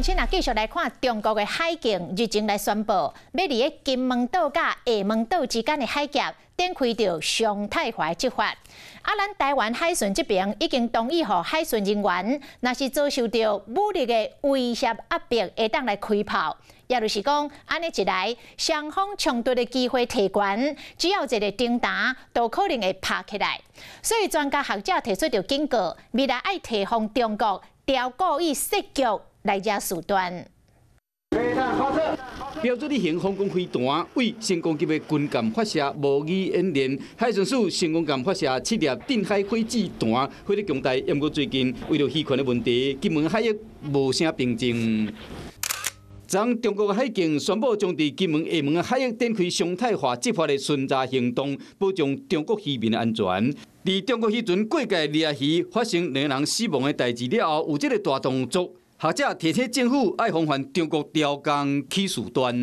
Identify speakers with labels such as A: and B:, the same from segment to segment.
A: 親啊，繼續來看中國的海警日前來宣布，欲佇咧金門島佮廈門島之間的海峽展開著常態化執法。啊，咱台灣海巡這邊已經同意予海巡人員，若是遭受著武力的威脅壓迫，會當來開炮。也就是講，按呢一來，雙方衝突的機會提懸，只要一个叮當，都可能會拍起來。所以專家學者提出著警告，未來愛提防中國刁故意設局來惹事端。
B: 標準型防空飛彈對成功級的軍艦發射模擬演練，海巡署成功艦發射七粒鎮海火箭彈，火力強大。毋過最近為著漁權的問題，金門海域無啥平靜。昨中國海警宣布將佇金門、廈門海域展開常態化執法的巡查行動，保障中國漁民的安全。佇中國漁船過界掠魚發生兩人死亡的代誌了後，有這个大動作，學者提醒政府愛防範中國刁工起事端。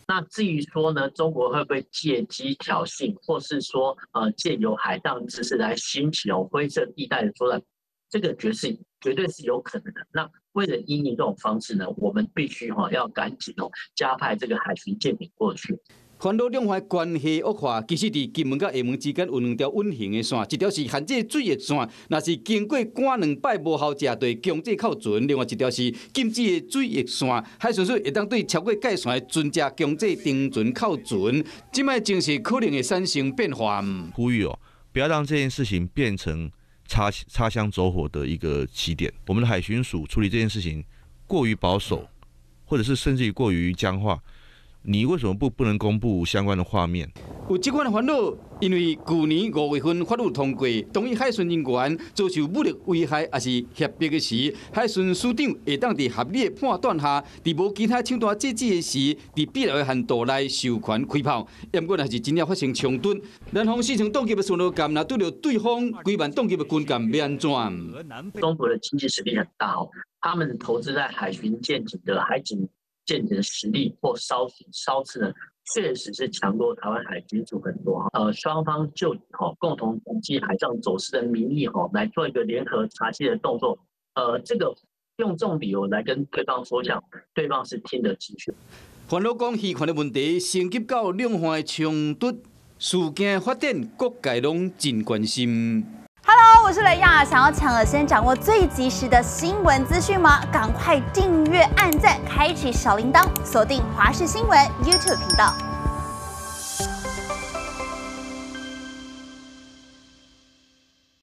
C: 那至於說呢，中國會不會借機挑釁，或是說借由海上滋事來興起灰色地帶的作亂，這個絕對是有可能的。那為了因應這種方式呢，我們必須要趕緊加派這個海巡艦艇過去。
B: 煩惱兩岸關係惡化，其實佇金門佮廈門之間有兩條隱形的線，一條是限制水域線，若是經過趕兩擺無效者，就會強制扣船；另外一條是禁止的水域線，海巡署會當對超過界線的船隻強制停船扣船。這擺情勢可能會產生變化。
D: 呼籲哦，不要讓這件事情變成擦槍走火的一個起點。我們的海巡署處理這件事情過於保守，或者是甚至於過於僵化。你為什麼不能公布相關的畫面？
B: 有這款的煩惱，因為舊年5月份法律通過，同意海巡人員遭受武力危害抑是脅迫的時，海巡署長會當佇合理的判斷下，佇無其他手段制止的時，佇必要的限度內授權開炮。毋過，若是真正發生衝突，南方4000等級的巡邏艦，若拄著對方幾萬等級的軍艦，欲按怎？
C: 中國的經濟實力很大哦，他們投資在海巡艦艇的海警艦艇的實力或艘次呢，確實是強過台灣海巡署很多。雙方就共同打擊海上走私的名義來做一個聯合查緝的動作。這個用這種理由來跟對方說講，對方是聽得進去。
B: 煩惱講漁權的問題升級到兩岸的衝突，事件發展，各界攏真關心。
E: Hello，我是雷亞，想要搶先掌握最及時的新聞資訊嗎？趕快訂閱、按讚、開啟小鈴鐺，鎖定華視新聞 YouTube 頻道。